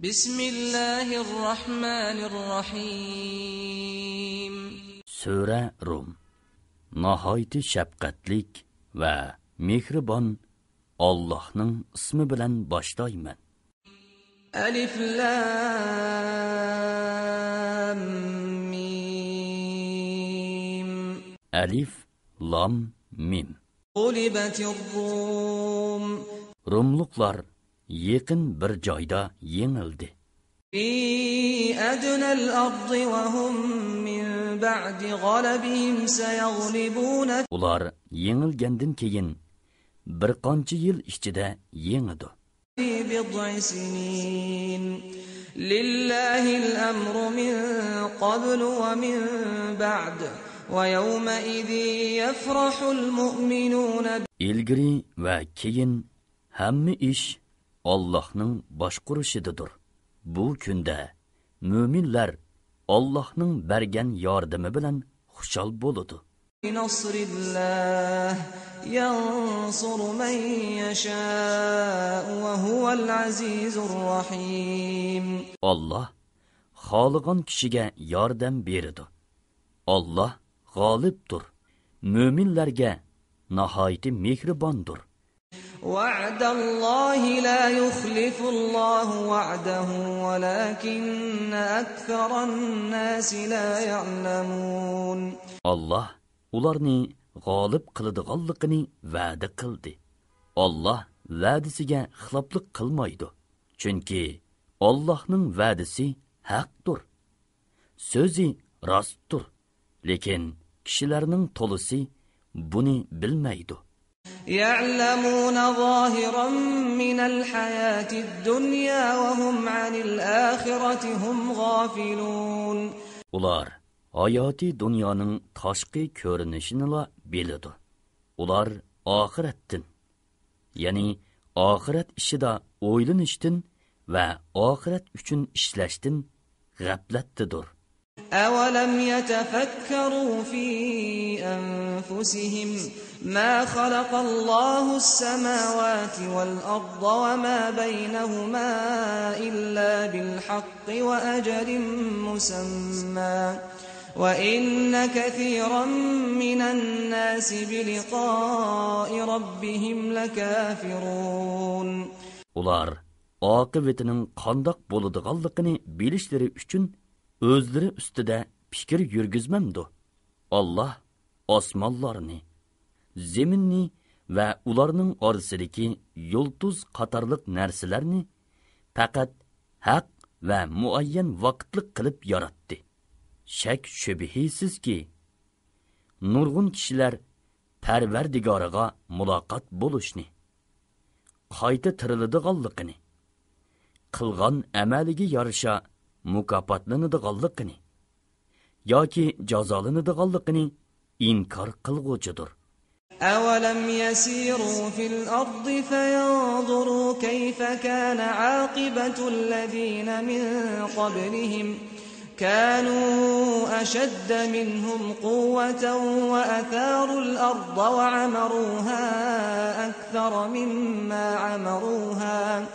Bismillahir Rahmanir Rahim. Sura Rum. Nihoyatda shafqatlik va mehribon Allohning ismi bilan boshlayman. Alif Lam Mim. Alif Lam Mim. G'ulibatir Rum. Rumluqlar yaqin bir joyda yengildi. Fi adnal ardi va hum min ba'di g'alabihim sayaghlibun. Ular yengilgandan keyin bir qancha yil ichida yengidi. Fi bid'i sinin. Lillahil amru min qablu va min ba'd. Va yawma idin yafrahul mu'minun. Ilgari va keyin hamma ish Allohning boshqarishidadir. Bu kunda mo'minlar Allohning bergan yordami bilan xushal bo'ladi. Nasrillah yansuru man yasha va huval azizur rahim. Alloh xohlagan kishiga yordam beradi. Alloh g'olibdir. Mo'minlarga nihoyat mehribondir. وعد الله لا يخلف الله وعده ولكن أكثر الناس لا يعلمون. Allah ularni g'olib qiladiganligini va'da qildi. Alloh va'dasiga xiloflik qilmaydi. Chunki Allohning va'dasi haqdir. So'zi rostdir. Lekin kishilarning to'lisi buni bilmaydi. يعلمون ظاهرا من الحياة الدنيا وهم عن الآخرة هم غافلون. Ular hayotiy dunyoning tashqi ko'rinishini biladi. Ular oxiratdan, ya'ni oxirat ishida o'ylanishdan va oxirat uchun ishlashdan g'aflatdadir. أولم يتفكروا في أنفسهم ما خلق الله السماوات والأرض وما بينهما إلا بالحق وأجل مسمى وإن كثيرا من الناس بلقاء ربهم لكافرون. Ular oqibatining qandoq bo'ladiganligini bilishlari uchun o'zlari ustida fikr yurgizmamdi. Alloh osmonlarni, zeminni va ularning orasidagi yulduz qatorliq narsalarni faqat haq va muayyan vaqtliq qilib yaratdi. Shak shubhisizki, nurg'un kishilar Parvardigoriga muloqot bo'lishni, qayta tiriladiganligini, qilgan amaliga yarasha mukofotlanadiganligini yoki jazolanadiganligini inkor qilg'uchidir. أولم يسيروا في الأرض فينظروا كيف كان عاقبة الذين من قبلهم كانوا أشد منهم قوة وأثاروا الأرض وعمروها أكثر مما عمروها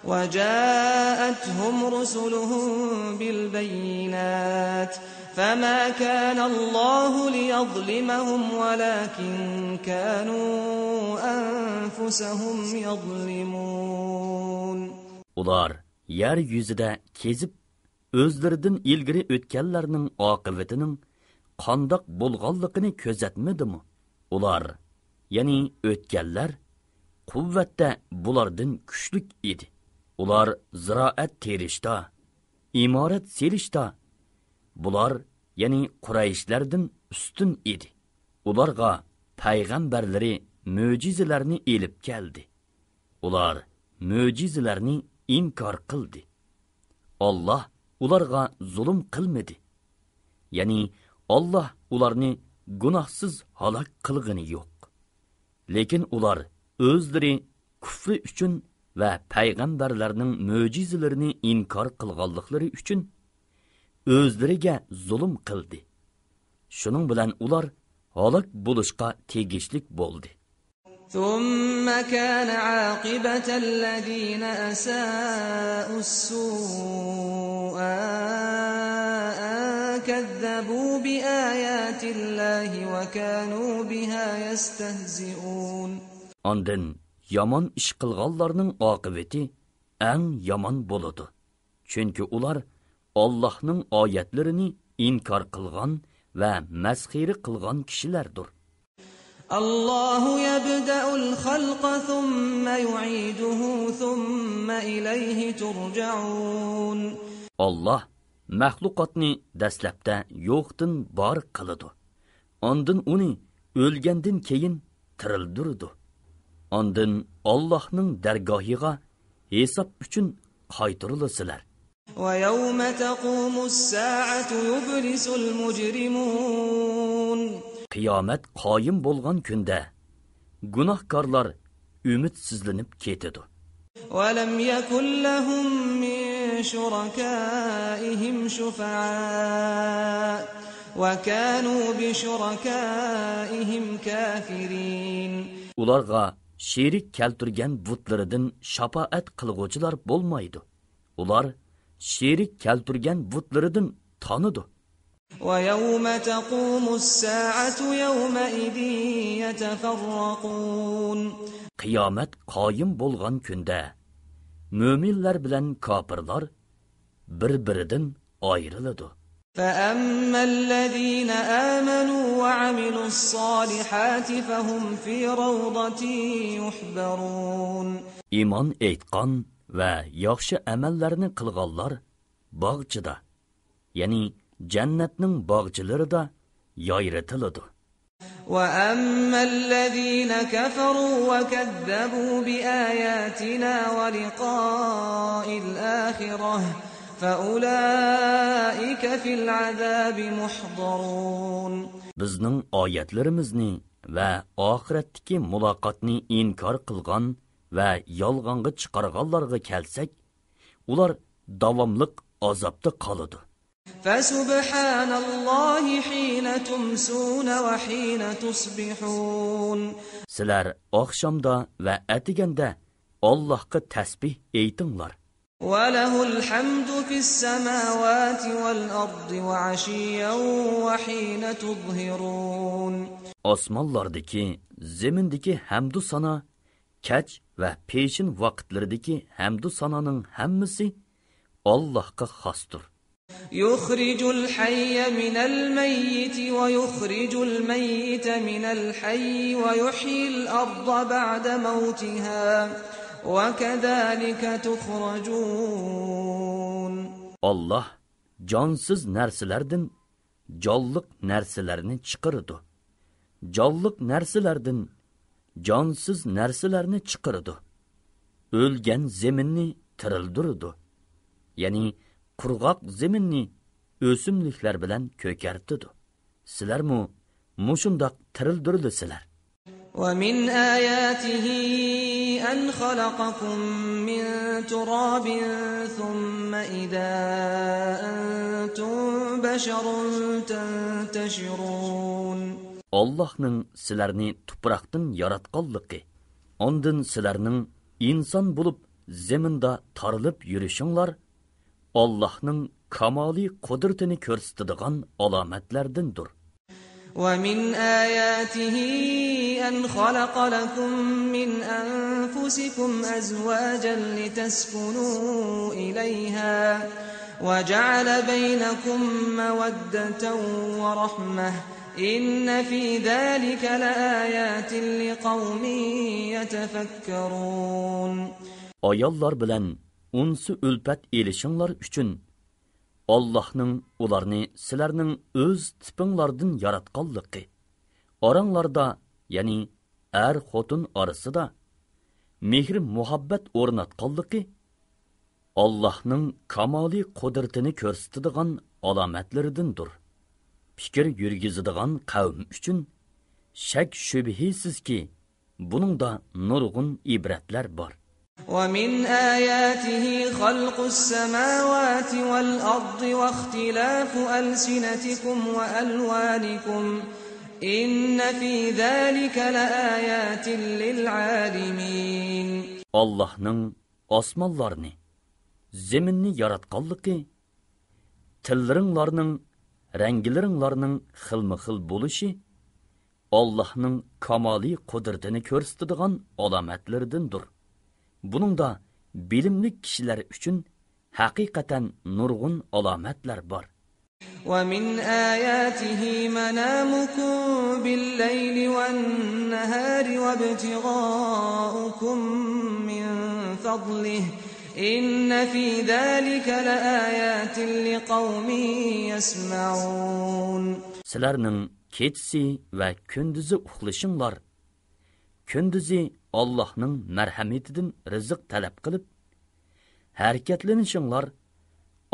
وجاءتهم رسلهم بالبينات فما كان الله ليظلمهم ولكن كانوا أنفسهم يظلمون. Ular yer yuzida kezib o'zlaridan ilgari o'tganlarning oqibatining qandoq bo'lganligini ko'zatmadimi? Ular, ya'ni o'tganlar quvvatda bulardan kuchlik edi. Ular ziroat terishda, imorat selishda bular, ya'ni Qurayshlardan ustun edi. Ularga payg'ambarlari mo'jizalarni elib keldi. Ular mo'jizalarni inkor qildi. Alloh ularga zulm qilmadi. Ya'ni Alloh ularni gunohsiz halok qilgani yo'q. Lekin ular o'zlari kufri uchun va payg'ambarlarning mo'jizalarini inkor qilganliklari uchun o'zlariga zulm qildi. Shuning bilan ular halok bo'lishga tegishlik bo'ldi. ثم كان عاقبة الذين أساءوا السوء أن كذبوا بآيات الله وكانوا بها يستهزئون. Ondan yomon ish qilganlarning oqibati eng yomon bo'ladi. Chunki ular Allohning oyatlarini inkor qilgan va masxira qilgan kishilardir. الله يبدأ الخلق ثم يعيده ثم إليه ترجعون. Alloh maxluqotni dastlabda yo'qdan bor qiladi. Ondan uni o'lgandan keyin tirildirdi. Ondan Allohning dargohiga hisob uchun qaytarilasizlar. ويوم تقوم الساعة يبلس المجرمون. Qiyomat qoyim bo'lgan kunda gunohkorlar umidsizlanib ketadi. ولم يكن لهم من شركائهم شفعاء وكانوا بشركائهم كافرين. Ularga sherik keltirgan butlaridan shafaat qilguvchilar bo'lmaydi. Ular sherik keltirgan butlaridan tanidi. ويوم تقوم الساعة يومئذ يتفرقون. Qiyomat qoyim bo'lgan kunda mo'minlar bilan kofirlar bir-biridan ayriladi. فأما الذين آمنوا وعملوا الصالحات فهم في روضة يحبرون. Iymon etgan va yaxshi amallarni qilganlar bog'chida, ya'ni jannatning bog'chilarida yayratiladi. وأما الذين كفروا وكذبوا بآياتنا ولقاء الآخرة فأولئك في العذاب محضرون. Bizning oyatlarimizni va oxiratdagi muloqotni inkor qilgan va yolg'onga chiqarganlarga kelsak, ular davomliq azobda qoladi. فسبحان الله حين تمسون وحين تصبحون. Sizlar oqshomda va atiganda Allohga tasbih aytinglar. وله الحمد في السماوات والأرض وعشيا وحين تظهرون. Osmonlardagi, zemindagi hamdu sana, kech va peshin vaqtlaridagi hamdu sanoning hammasi Allohga xosdir. يخرج الحي من الميت ويخرج الميت من الحي ويحيي الأرض بعد موتها وكذلك تخرجون. Allah jonsiz narsalardan jonliq narsalarni chiqaradi. Jonliq narsalardan jonsiz narsalarni chiqaradi. O'lgan zeminni tirildirdi. Ya'ni qurg'oq zeminni o'simliklar bilan ko'kartidi. Sizlarmu mushundoq tirildirilsizlar. ومن آياته أن خلقكم من تراب ثم إذا أنتم بشر تنتشرون. Allohning sizlarni tuproqdan yaratganligi, ondan sizlarning inson bo'lib zeminda tarilib yurishinglar Allohning kamoliy qudratini ko'rsatadigan alomatlardandir. ومن آياته أن خلق لكم من أنفسكم أزواجا لتسكنوا إليها وجعل بينكم مودة ورحمة إن في ذلك لآيات لقوم يتفكرون. Ayollar bilan unsi ulfat elishinglar uchun Allohning ularni sizlarning o'z tipinglardan yaratganligi, oranglarda, ya'ni er xotin orasida mehr muhabbat o'rnatganligi Allohning kamoliy qudratini ko'rsatadigan alomatlaridandir. Fikr yurgizadigan qavm uchun shak shubhisizki buningda nurg'un ibratlar bor. ومن آياته خلق السماوات والأرض واختلاف ألسنتكم وألوانكم إن في ذلك لآيات للعالمين. Allah'ның osmonlarni, zeminni yaratganligi, tillaringlarning, ranglaringlarning xilma-xil bo'lishi Allohning kamoliy qudratini ko'rsatadigan alomatlardandir. Buningda bilimli kishilar uchun haqiqatan nurg'un alomatlar bor. ومن آياته منامكم بالليل والنهار وابتغاؤكم من فضله إن في ذلك لآيات لقوم يسمعون. Sizlarning kechasi va kunduzi uxlashinglar, kunduzi Allohning marhamatidan rizq talab qilib harakatlanishinglar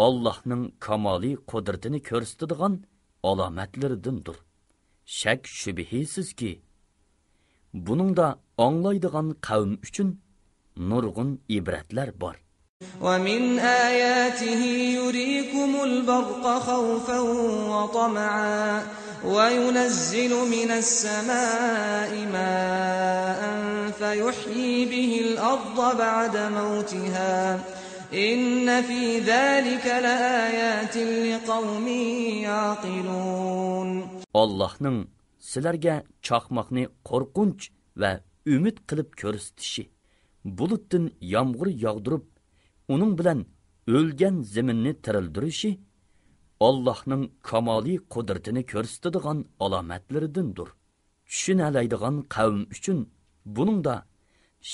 Allohning kamoliy qudratini ko'rsatadigan alomatlardandir. Shak shubhisizki, buningda anglaydigan qavm uchun nurg'un ibratlar bor. ومن آياته يريكم البرق خوفا وطمعا وينزل من السماء ماء فيحيي به الأرض بعد موتها إن في ذلك لآيات لقوم يعقلون. Allohning sizlarga chaqmoqni qo'rqinch va umid qilib ko'rsatishi, bulutdan yomg'ir yog'dirib, uning bilan o'lgan zaminni tirildirishi Allohning kamoliy qudratini ko'rsatadigan alomatlaridandir. Tushunaladigan qavm uchun buningda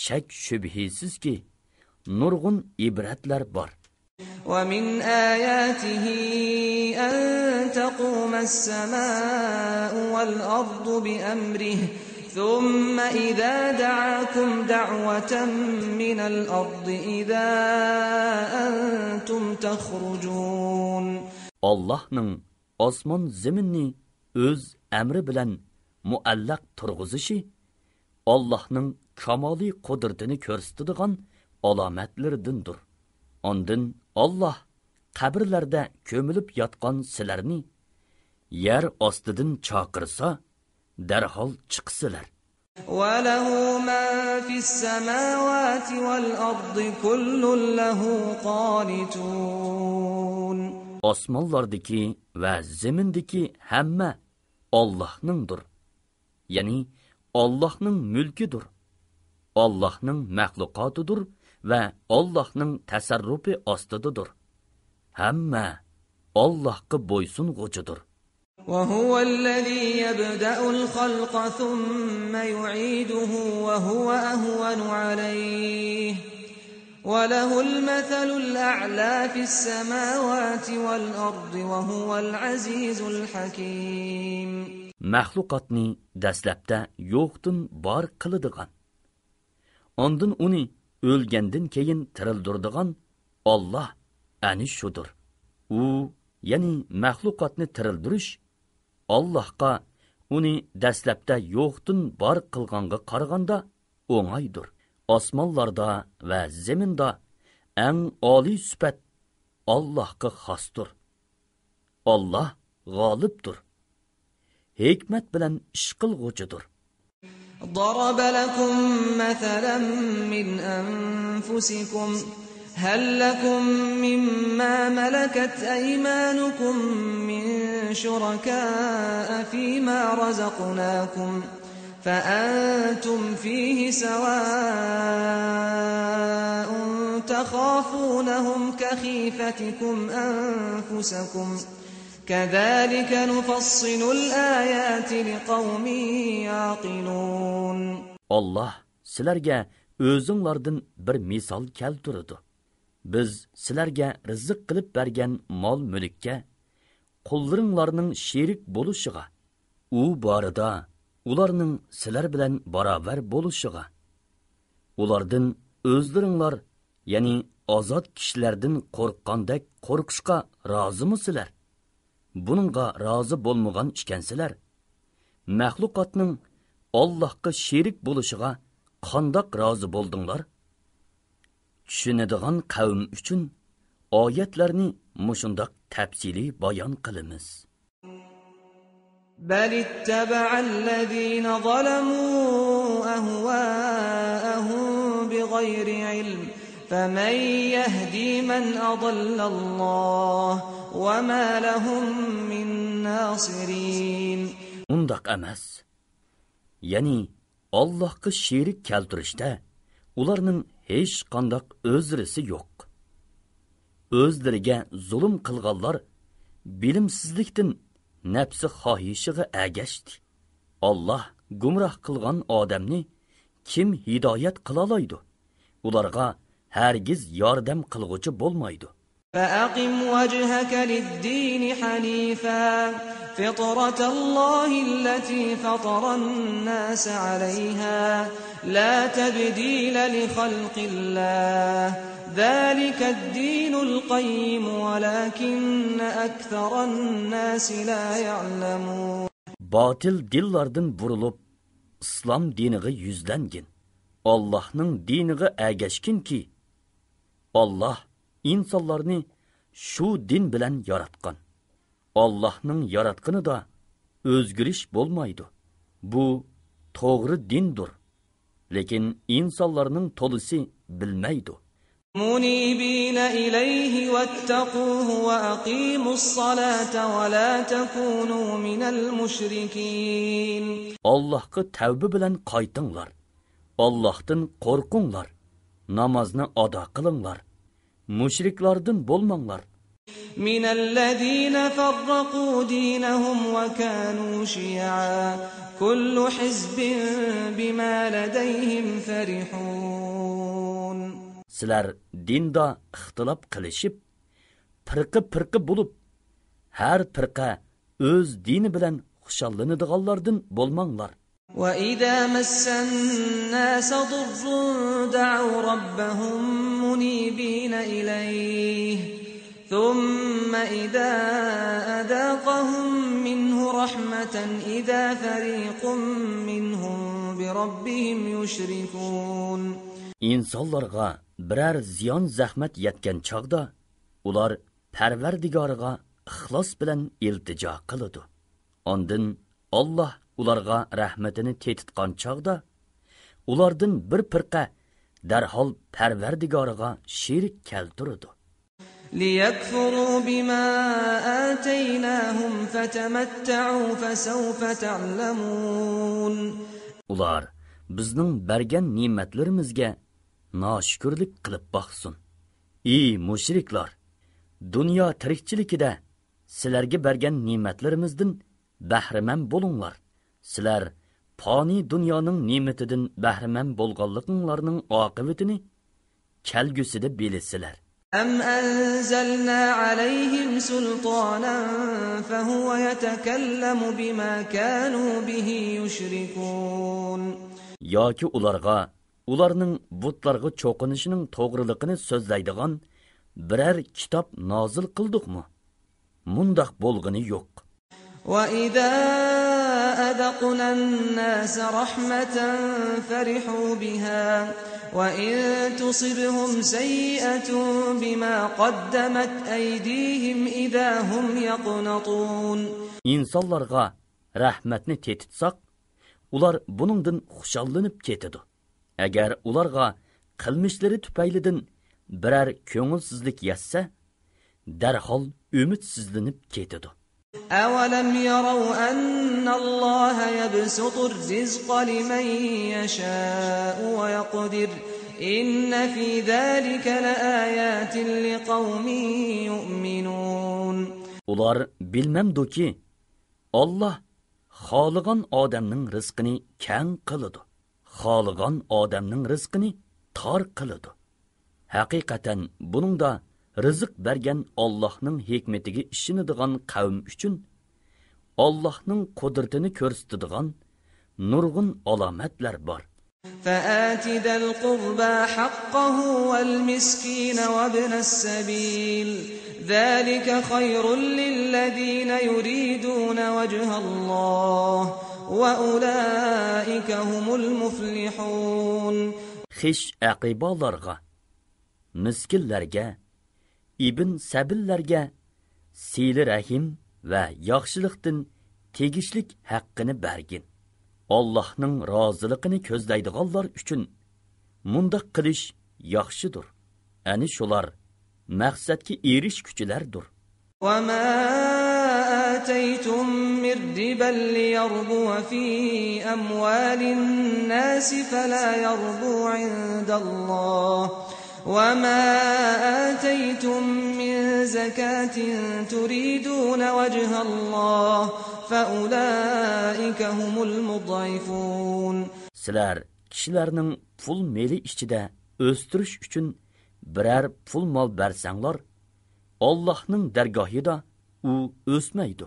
shak shubhisizki nurg'un ibratlar bor. ومن آياته أن تقوم السماء والأرض بأمره ثم إذا دعاكم دعوة من الأرض إذا أنتم تخرجون. Allohning osmon zaminni o'z amri bilan muallaq turg'izishi Allohning kamoliy qudratini ko'rsatadigan alomatlardandir. Ondan Alloh qabrlarda ko'milib yotgan sizlarni yer ostidan chaqirsa, darhol chiqsilar. وله ما في السماوات والأرض كل له قانتون. Osmonlardagi va zemindagi hamma Allohningdir. Ya'ni Allohning mulkidir. Allohning maxluqotidir va Allohning tasarrufi ostidadir. Hamma Allohga bo'ysung'uchidir. وهو الذي يبدأ الخلق ثم يعيده وهو أهون عليه وله المثل الأعلى في السماوات والأرض وهو العزيز الحكيم. Maxluqotni dastlabda yo'qdan bor qiladigan, ondan uni o'lgandan keyin tirildirdigan Alloh ani shudir. U, ya'ni maxluqotni tirildirish Allohga uni dastlabda yo'qdan bor qilganga qaraganda o'ng'aydir. Osmonlarda va zaminda eng oliy sifat Allohga xosdir. Alloh g'olibdir. Hikmat bilan ish qilg'uchidir. ضرب لكم مثلا من أنفسكم هل لكم مما ملكت أيمانكم من شركاء فيما رزقناكم فأنتم فيه سواء تخافونهم كخيفتكم أنفسكم كذلك نفصل الآيات لقوم يعقلون. Allah sizlarga o'zinglardan bir misol keltirdi. Biz sizlarga rizq qilib bergan mol mulkka qullaringlarning sherik bo'lishiga, u borada ularning sizlar bilan barobar bo'lishiga, ulardan o'zlaringlar, ya'ni ozod kishilardan qo'rqqandek qo'rqishga rozimisizlar? Buningga rozi bo'lmagan ekansizlar, maxluqotning Allohga sherik bo'lishiga qandoq rozi bo'ldinglar? Tushunadigan qavm uchun oyatlarni mushundoq tafsiliy bayon qilamiz. بل اتبع الذين ظلموا أهواءهم بغير علم فمن يهدي من أضل الله وما لهم من ناصرين. Undaq emas. Ya'ni Allohga sherik keltirishda ularning hech qanday o'zrisi yo'q. O'zlariga zulm qilganlar bilimsizlikdan nafsi xohishiga agashdi. Alloh gumroh qilgan odamni kim hidoyat qila oladi? Ularga hargiz yordam qilg'uchi bo'lmaydi. فأقم وجهك للدين حنيفا فطرة الله التي فطر الناس عليها لا تبديل لخلق الله ذلك الدين القيم ولكن أكثر الناس لا يعلمون. Batil dillardan burilib İslam diniga yuzlangin. Allohning diniga ergashginki, Alloh insonlarni shu din bilan yaratgan. Allohning yaratganida o'zgarish bo'lmaydi. Bu to'g'ri dindir. Lekin insonlarning to'lisi bilmaydi. منيبين إليه واتقوه وأقيموا الصلاة ولا تكونوا من المشركين. Allohga tavba bilan qaytinglar. Allohdan qo'rqinglar. Namozni ado qilinglar. Mushriklardan bo'lmanglar. من الذين فرقوا دينهم وكانوا شيعا كل حزب بما لديهم فرحون. Sizlar dinda ixtilof qilishib, firqa-firqa bo'lib, har firqa o'z dini bilan xushallanadiganlardan bo'lmanglar. وإذا مس الناس ضر دعوا ربهم منيبين إليه ثم إذا أذاقهم منه رحمة إذا فريق منهم بربهم يشركون. İnsanlarga birər ziyon zəhmət yetgan chog'da ular Parvardigoriga ixlos bilan iltijo qiladi. Ondan Alloh ularga rahmatini tetitgan chog'da ulardan bir firqa darhol Parvardigoriga sherik keltiradi. ليكفروا بما آتيناهم فتمتعوا فسوف تعلمون. Ular bizning bergan ne'matlarimizga noshukrlik qilib boqsin. Ey mushriklar, dunyo tirikchiligida sizlarga bergan ne'matlarimizdan bahramand bo'linglar. Sizlar foniy dunyoning ne'matidan bahramand bo'lganliginlarning oqibatini kelgusida bilasizlar. أم أنزلنا عليهم سلطانا فهو يتكلم بما كانوا به يشركون. Yoki ularga ularning butlarga cho'qinishining to'g'riligini so'zlaydigan biror kitob nozil qildikmi? Mundaq bo'lg'ini yo'q. وَإِذَا أَذَقْنَا النَّاسَ رَحْمَةً فَرِحُوا بِهَا وَإِن تُصِبْهُمْ سَيِّئَةٌ بِمَا قَدَّمَتْ أَيْدِيهِمْ إِذَا هُمْ يَقْنَطُونَ. İnsanlarga rahmatni tetitsak, ular buningdan xushallanib ketadi. Agar ularga qilmishlari tufaylidan biror ko'ngilsizlik yetsa, darhol umidsizlanib ketadi. أَوَلَمْ يَرَوْا أَنَّ اللَّهَ يَبْسُطُ الرِّزْقَ لِمَنْ يَشَاءُ وَيَقْدِرُ إِنَّ فِي ذَلِكَ لَآيَاتٍ لِقَوْمٍ يُؤْمِنُونَ. Ular bilmemduki, Allah xohlagan odamning rizqini keng qiladi, xohlagan odamning rizqini tor qiladi. Haqiqatan buningda rizq bergan Allohning hikmatiga ishonadigan qavm uchun Allohning qudratini ko'rsatadigan nurg'un alomatlar bor. فآت ذا القربى حقه والمسكين وابن السبيل ذلك خير للذين يريدون وجه الله وأولئك هم المفلحون. Xish aqibalarga, miskinlarga, ibn sabillarga sili rahim va yaxshilikdan tegishlik haqqini bergin. Allohning roziligini ko'zlaydiganlar uchun mundaq qilish yaxshidir. Ani shular maqsadga erishguchilardir. وما آتيتم من ربا ليربو في أموال الناس فلا يربو عند الله وما آتيتم من زكاة تريدون وجه الله فأولئك هم المضعفون. Sizlar kishilarning pul meli ichida o'stirish uchun biror pul mol bersanglar, Allohning dargohida u o'smaydi.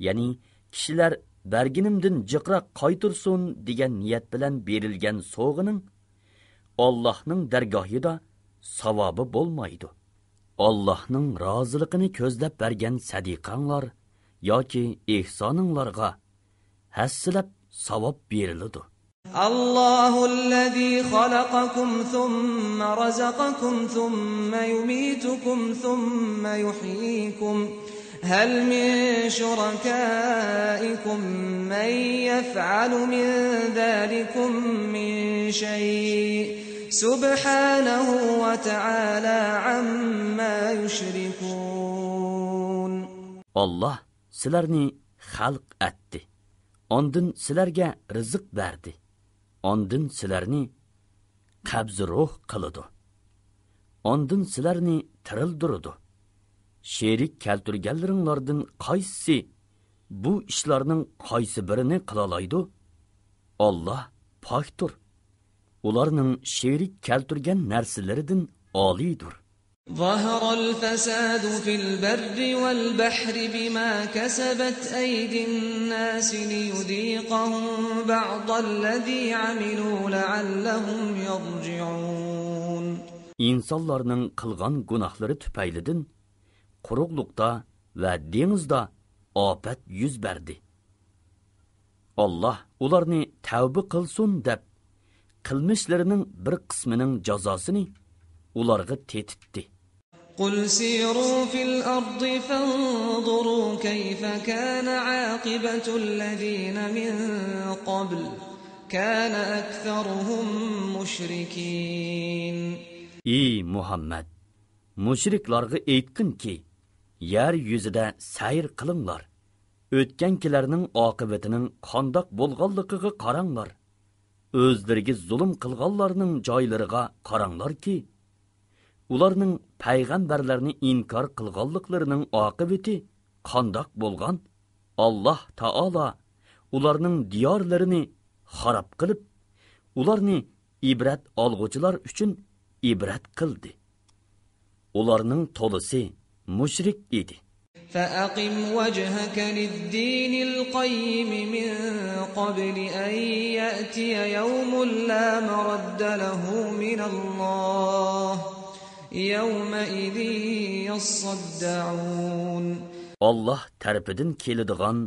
Ya'ni kishilar berginimdan jiqroq qaytirsin degan niyat bilan berilgan sovg'ining Allohning dargohida savobi bo'lmaydi. Allohning roziligini ko'zlab bergan sadiqanglar yoki ihsoninglarga hassilab savob beriladi. الله الذي خلقكم ثم رزقكم ثم يميتكم ثم يحييكم هل من شركائكم من يفعل من ذلكم من شيء سبحانه وتعالى عما يشركون. Allah sizlarni xalq etdi. Ondan sizlarga rizq berdi. Ondan sizlarni qabz ruh qiladi. Ondan sizlarni tirildirdi. Sherik keltirganlaringlardan qaysi bu ishlarning qaysi birini qilolaydi? Alloh pokdir. Ularning sherik keltirgan narsalaridan oliydir. ظهر الفساد في البر والبحر بما كسبت أيدي الناس ليذيقهم بعض الذي عملوا لعلهم يرجعون. İnsanlarning qilgan gunohlari tufaylidan quruqliqda va dengizda ofat yuz berdi. Alloh ularni tavba qilsin deb qilmishlarining bir qismining jazosini ularga tetitdi. قل سيروا في الأرض فانظروا كيف كان عاقبة الذين من قبل كان أكثرهم مشركين. Ey Muhammad, mushriklarga aytqinki, yer yuzida sayr qilinglar. O'tgankilarning oqibatining qandoq bo'lganligiga qaranglar. O'zlariga zulm qilganlarning joylariga qaranglarki, ularning payg'ambarlarni inkor qilganliklarining oqibati qandoq bo'lgan? Alloh taolo ularning diyorlarini xarob qilib, ularni ibrat olg'uvchilar uchun ibrat qildi. Ularning to'lisi mushrik edi. فأقم وجهك للدين القيم من قبل أن يأتي يوم لا مرد له من الله يومئذ يصدعون. Allah tarafidan keladigan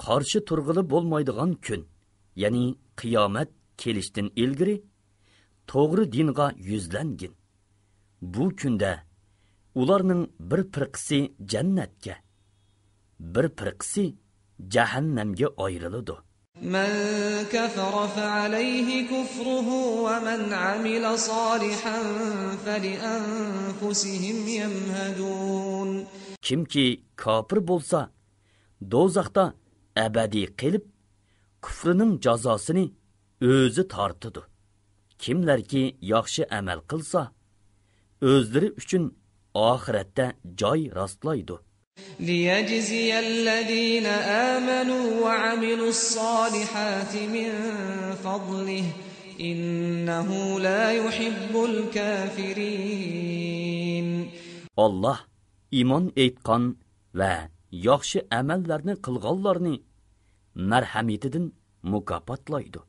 qarshi turg'ili bo'lmaydigan kun, ya'ni qiyomat kelishdan ilgari to'g'ri dinga yuzlangin. Bu kunda ularning bir firqisi jannatga, bir firqisi jahannamga ayriladi. من كفر فعليه كفره ومن عمل صالحا فلأنفسهم يمهدون. Kimki kofir bo'lsa, do'zaxda abadiy qilib, kufrining jazosini o'zi tortadi. Kimlarki yaxshi amal qilsa, o'zlari uchun oxiratda joy rostlaydi. ليجزي الذين آمنوا وعملوا الصالحات من فضله إنه لا يحب الكافرين. Allah iymon etgan va yaxshi amallarni qilganlarni marhamatidan mukofotlaydi.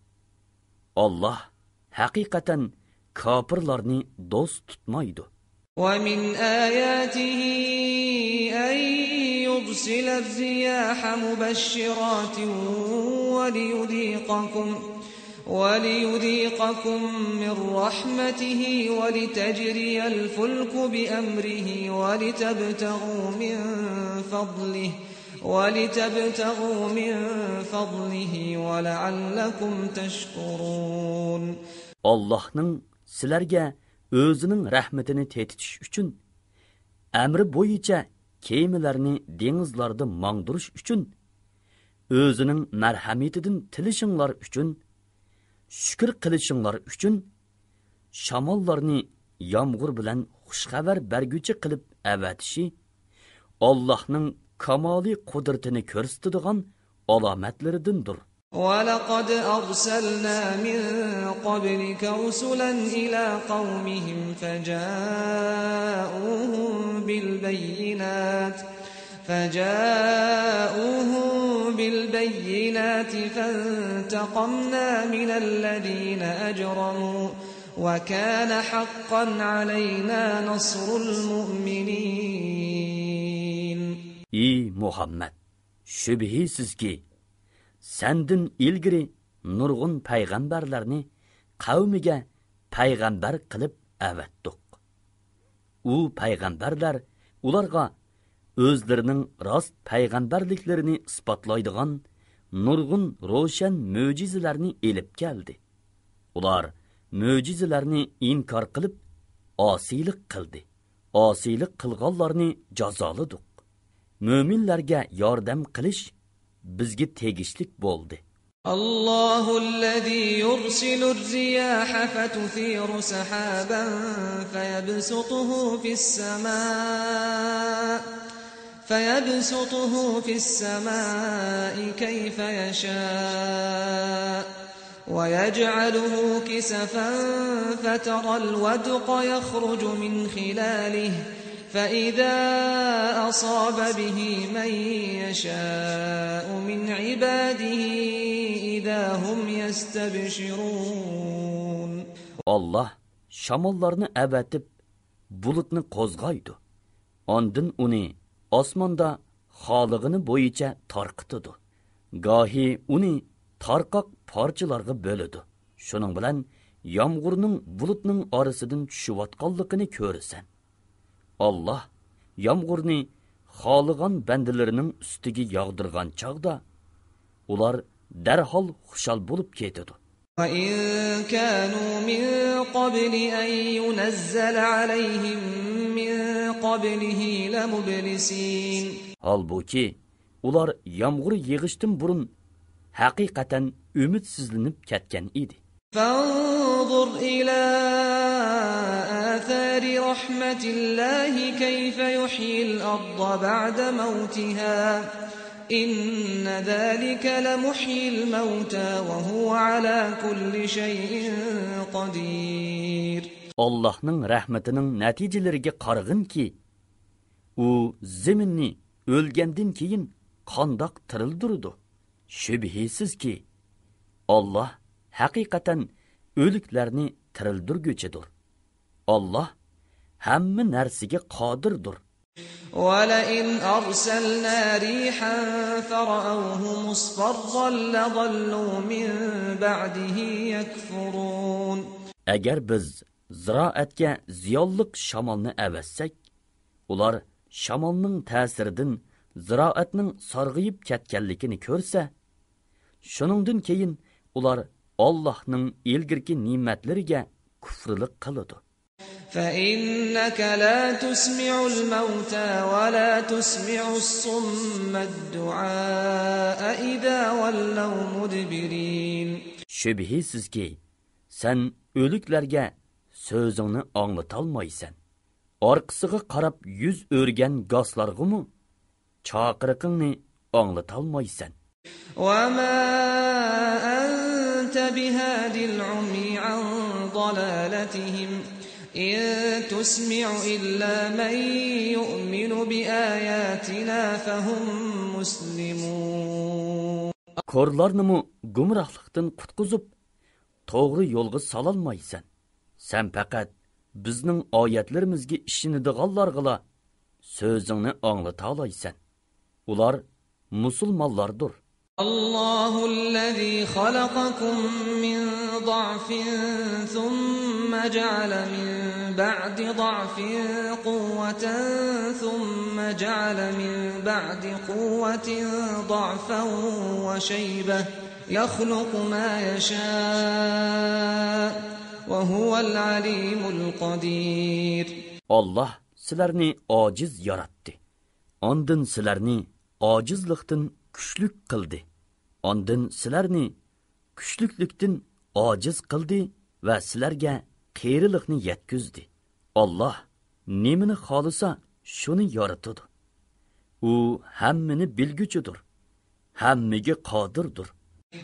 Allah haqiqatan kofirlarni do'st tutmaydi. ومن آياته أن يرسل الرياح مبشرات وليذيقكم من رحمته ولتجري الفلك بأمره ولتبتغوا من فضله ولتبتغوا من فضله ولعلكم تشكرون. Allohning sizlarga o'zining rahmatini tetitish uchun amri bo'yicha kemalarni dengizlarda mangdirish uchun o'zining marhamatidan tilishinglar uchun shukr qilishinglar uchun shamollarni yomg'ir bilan xushxabar berguchi qilib avatishi Allohning kamoli qudratini ko'rsatadigan alomatlaridandir. ولقد أرسلنا من قبلك رسلا إلى قومهم فجاءوهم بالبينات فانتقمنا من الذين أجرموا وكان حقا علينا نصر المؤمنين. Ey Muhammad, şübhisizki sendin ilgari nurg'un payg'ambarlarni qavmiga payg'ambar qilib avatdiq. U payg'ambarlar ularga o'zlarining rost payg'ambarliklarini isbotlaydigan nurg'un ro'shan mo'jizalarni elib keldi. Ular mo'jizalarni inkor qilib osiylik qildi. Osiylik qilganlarni jazoladik. Mo'minlarga yordam qilish bizga tegishlik bo'ldi. Allohu allazi yursilu ar-riyaha fatuthiru sahaban fayabsutuhu fis-samaa'i kayfa yashaa wa yaj'aluhu kisafan fatara al-wadqa yakhruju min khilalihi فإذا أصاب به من يشاء من عباده إذا هم يستبشرون. Allah şamollarni avatib bulutni qo'zg'aydi. Ondin uni osmonda xolig'ini bo'yicha tarqitadi. Gohi uni tarqoq parchalarga bo'ladi. Shuning bilan yomg'irning bulutning orasidan tushayotganligini ko'rasan. Allah yomg'irni xohlagan bandalarining ustiga yog'dirgan chog'da ular darhol xushal bo'lib ketadi. Va in kanu min qabli an yunazzala alayhim min qablihi lamublisin. Holbuki ular yomg'ir yig'ishdan burun haqiqatan umidsizlanib ketgan edi. Fanzur ila آثار رحمة الله كيف يحيي الأرض بعد موتها إن ذلك لمحيي الموتى وهو على كل شيء قدير. Allah'ın rahmetining natijalariga qarag'inki, u zaminni o'lgandan keyin qandoq tirildirdi. Shubhisizki, Alloh haqiqatan o'liklarni tirildirguchidir. Allah hamma narsaga qodirdir. ولئن أرسلنا ريحا فرأوه مصفرا لظلوا من بعده يكفرون. Agar biz ziroatga ziyonliq shamolni avatsak, ular shamolning ta'siridan ziroatning sarg'ayib ketganligini ko'rsa, shuningdan keyin ular Allohning ilgirki ne'matlariga kufrlik qiladi. فإنك لا تسمع الموتى ولا تسمع الصم الدعاء إذا ولوا مدبرين. Şübhisizki, sen o'liklarga so'zingni anglitolmaysan. Orqasiga qarab yuz o'rgan goslarg'imi chaqiriqingni anglitolmaysan. وما أنت بهاد العمي عن ضلالتهم إن تسمع إلا من يؤمن بآياتنا فهم مسلمون. Ko'rlarnimi gumrohlikdan qutqizib, to'g'ri yo'lga sololmaysan. Sen faqat bizning oyatlarimizga ishonadiganlarga so'zingni anglata olaysan. Ular musulmonlardir. الله الذي خلقكم من ضعف ثم جعل من بعد ضعف قوة ثم جعل من بعد قوة ضعفا وشيبة يخلق ما يشاء وهو العليم القدير. Allah sizlarni ojiz yaratdi. Ondan sizlarni ojizlikdan kuchlik qildi. Ondan sizlarni kuchliklikdan ojiz qildi va sizlarga qerilikni yetkazdi. Allah nimani xohlasa shuni yaratadi. U hammani bilguchidir, hammaga qodirdir.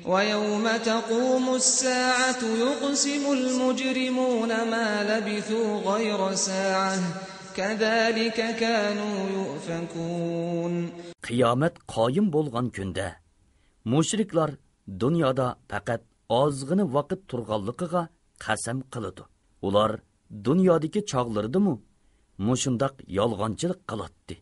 ويوم تقوم الساعة يقسم المجرمون ما لبثوا غير ساعة كذلك كانوا يؤفكون. Qiyomat qoyim bo'lgan kunda mushriklar dunyoda faqat ozg'ina vaqt turganligiga qasam qiladi. Ular dunyodagi chog'laridimi mushundaq yolg'onchilik qiladi.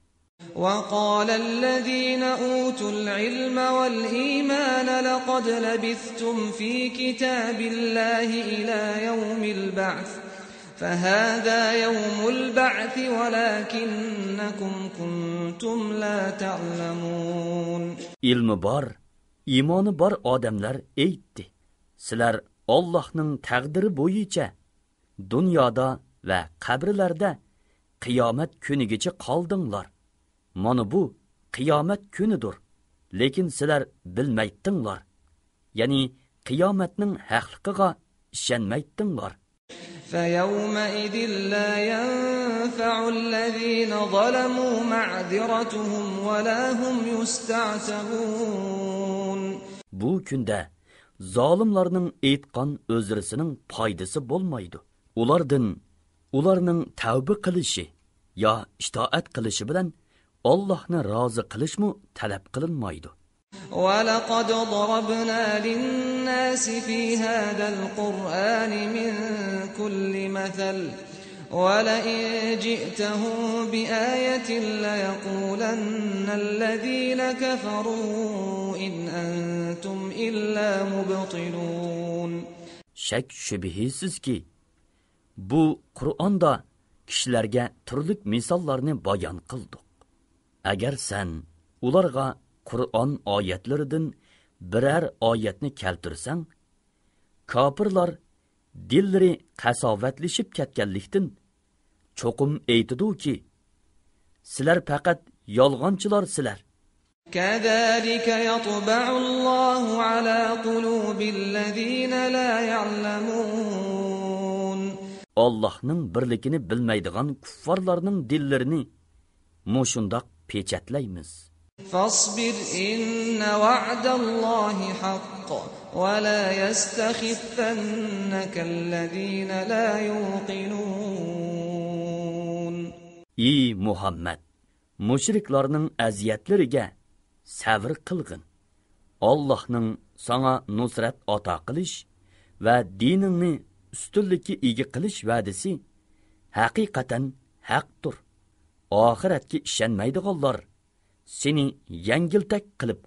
وقال الذين أوتوا العلم والإيمان لقد لبثتم في كتاب الله إلى يوم البعث فهذا يوم البعث ولكنكم كنتم لا تعلمون. Ilmi bor, iymoni bor odamlar aytdi: sizlar Allohning taqdiri bo'yicha dunyoda va qabrlarda qiyomat kunigacha qoldinglar. Mana bu qiyomat kunidir, lekin sizlar bilmaytdinglar. Ya'ni qiyomatning haqligiga ishonmaytdinglar. فيومئذ لا ينفع الذين ظلموا معذرتهم ولا هم يستعتبون. Bu kunda zolimlarning aytgan o'zrisining foydasi bo'lmaydi. Ulardan ularning tavba qilishi yo itoat qilishi bilan Allohni rozi qilishmi talab qilinmaydi. ولقد ضربنا للناس في هذا القرآن من كل مثل ولئن جئتهم بآية ليقولن الذين كفروا إن أنتم إلا مبطلون. Shak shubhisizki, bu Qur'onda kishilarga turli misollarni bayon qildik. Agar sen ularga Qur'on oyatlaridan biror oyatni keltirsang, kofirlar dillari qasovatlashib ketganlikdan cho'qim aytidiki, sizlar faqat yolg'onchilar sizlar. كذلك يطبع الله على قلوب الذين لا يعلمون. Allohning birligini bilmaydigan kuffarlarning dillarini mushundoq pechatlaymiz. فاصبر إن وعد الله حق ولا يستخفنك الذين لا يوقنون. Ey Muhammad, mushriklarning aziyatlariga sabr qilgin. Allohning sana nusrat ato qilish va diningni ustunlikka ega qilish va'dasi haqiqatan haqdir. Oxiratga ishonmaydiganlar seni yengiltak qilib